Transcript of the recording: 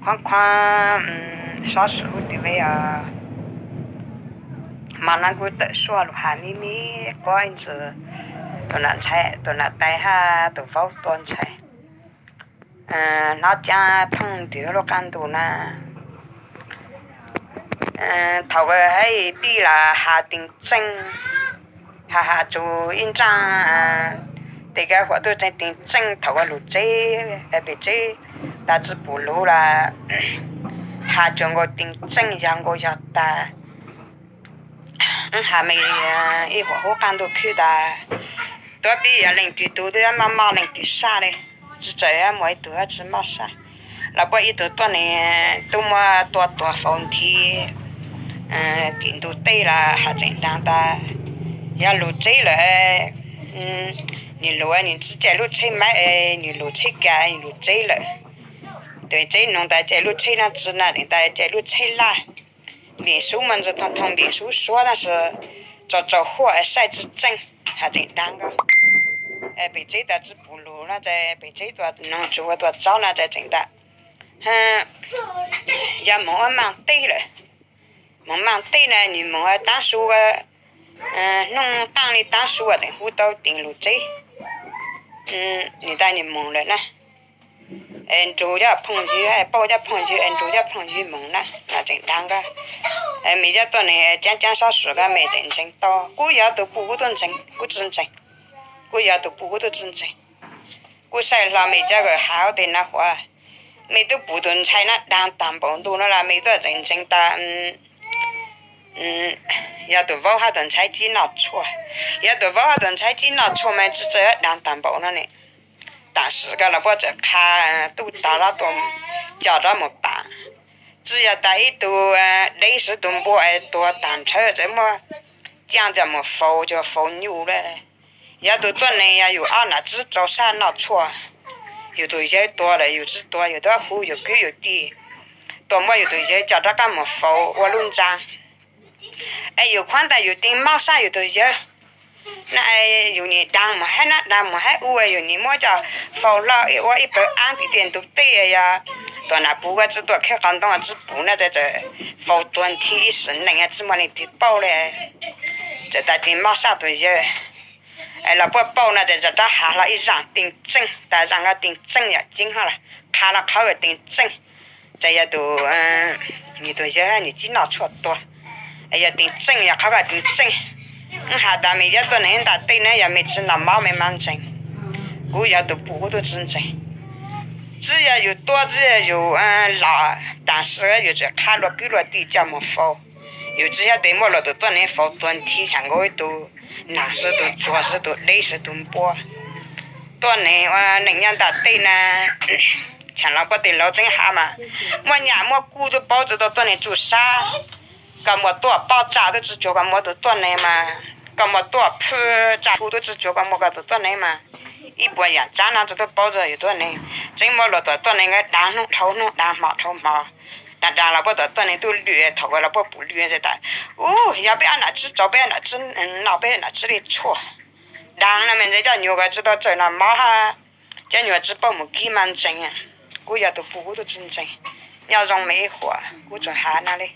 Qhuab qhuab, sob swm ub tim ve os. Mas no kuj tawm suab lug has mib mib quab ib ntsis, tus nam ntxhais, tus nam tais hab tus vaub tua ntxhais, hnov caab phooj ywg lub qaab ntuj na. Thaum hab pib los has tees tseej, has has tsuas ib nraaj, tes kag huam tuaj tseev tees tseej thaum ua lug tseb, pem tseb tas tsi pum lug lawm, has tsuas nkaus tees tseej yog nkaus yog tas. Has me ib huam hub qaab ntuj khwb tas, tuab pib yog leej twg tug twb maj maj leej twg saj le, tsi txawm muaj ib tug tsi maj saj. Los puab ib tug tuab neeg tub muab tua tuag faus nthi tim ntug teb los has tseem daag tas, yog lug tseb lawm, nwg lug nwg tsi caij lub tsheb mab, nwg lug tsheb kag nwg lug tseb lawm. Tes tseb noog tas caij lub tsheb nab tsi na, tas caij lub tsheb laj, npim sub muaj ntsis thoo thoo npim sub suab tab sis tsaus tsaus huaj saib tsi tseej, has tseem daag nkaus. Pem tseb tas tsi pum lug na, pem tseb tua noog tsuag tua tsaub na, tseem tas yog moog ua maaj teb lawm. Moog maaj teb na nwg moog taab su, nub qaab le taab su tseem hu tau tees lug tseb. Nwg tas nwg moog lawm na, es nrug cov phooj ywg, pauj cov phooj ywg, es nrug cov phooj ywg moog na, tseem daag nkaus. Me cov tuab neeg caab caab sab suam kag me tseem ntseeg tau, kuv yog tug pum kuv tub ntseeg, kuv tsi ntseeg. Kuv yog tug pum kuv tub tsi ntseeg. Kuv saib hlo me cov kawm has ua teg na huv, me tub pum tug ntxhais na daag taag npaum ntuj no los me tub tseem ntseeg tas yog tug vaub hab tug ntxhais cib noj tshuaj. Yog tug vaub hab tug ntxhais cib noj tshuaj mas tsi txawj daag taag npaum no ne. Tam sim kag los puab tseem qha tub tag lab tua, coj rov moog paam. Tsi yog tas ib tug deb sib tug npua es tuag taag nrhawv tseem muab caaj coj moog faus cua faus nyuj le. Yog tug tuab neeg yog yug ob nam tsib rau sab noj tshuaj, yug tug yawg tuag lawm yug tsi tuag yug tub hu yug kwv yug tij tuaj muab yug tug yawg coj rov qab moog faus ua lub ntsaa. Es yug khuab tas yug teev mob sab yug tug yawg na, yug nim daag moog hab nab daag moog hab ua yug nim muab coj faus hlo ua ib pawg aab tim tej ntug teb, yog tuam nam puv kag tsi tuaj khawb qhov ntoo tsi pum na, txawm faus tuag nthi ib sim neej tsi muaj leej twg paub le. Txawm tas teev mob sab tug yawg los puab paub no ces rov has hlo ib zaaj teev tseej tas zaaj kag teev tseej yog ceeb hab los qha los qhov kag teev tseej. Ces yog tus, nwg tug yawg nwg cib noj tshuaj tuag, yog teev tseej yog qhov kag teev tseej. Wb has tas me cov tuab neeg ntaaj teb na yog me tsi noj mob me mab ntseeg. Kuv yog tug pum kuv tub tsi ntseeg. Tsi yog yug tuab tsi yog yug los tam sim yug tseem qha luag kwv luag tij coj moog faus. Yug tsi yog tes muab luag tug tuab neeg faus tuag nthi xyaa nkaus ib tug naag sib tug tsuag sib tug deb sib tug npua. Tuab neeg ua neej nyob ntaaj teb na, xyaa los puab tej laug tseeb has mas, muab nyaj muab kub tub paub tsi tau tuab neeg tsuj sab. Koj muaj tuaj pob tsag tub tsi tsuag koj muaj tug tuab neeg mas, koj muaj tuaj phwj tsag hu tub tsi tsuag koj muaj koj tug tuab neeg mas. Ib puas yaam tsaab no tsi tub paub tsi yug tuab neeg. Tseeb muab luag tug tuab neeg nkawd daag nub dhau nub daag hmo dhau hmo. Daag daag los puab tug tuab neeg tub lwj thaum kawg los puab pum lwj tas, u, yog peb ob nam tsib tsaus peb ob nam tsib noj peb ob nam tsib le tshuaj. Daag no me ntxhais coj nyuag kawg tsi tau txawj noj mob hab cov nyuag tsi paub mus kib mab ntseeg. Kuv yog tug pum kuv tub tsi ntseeg. Nyob zoo me ib huam, kuv tsuas has no le.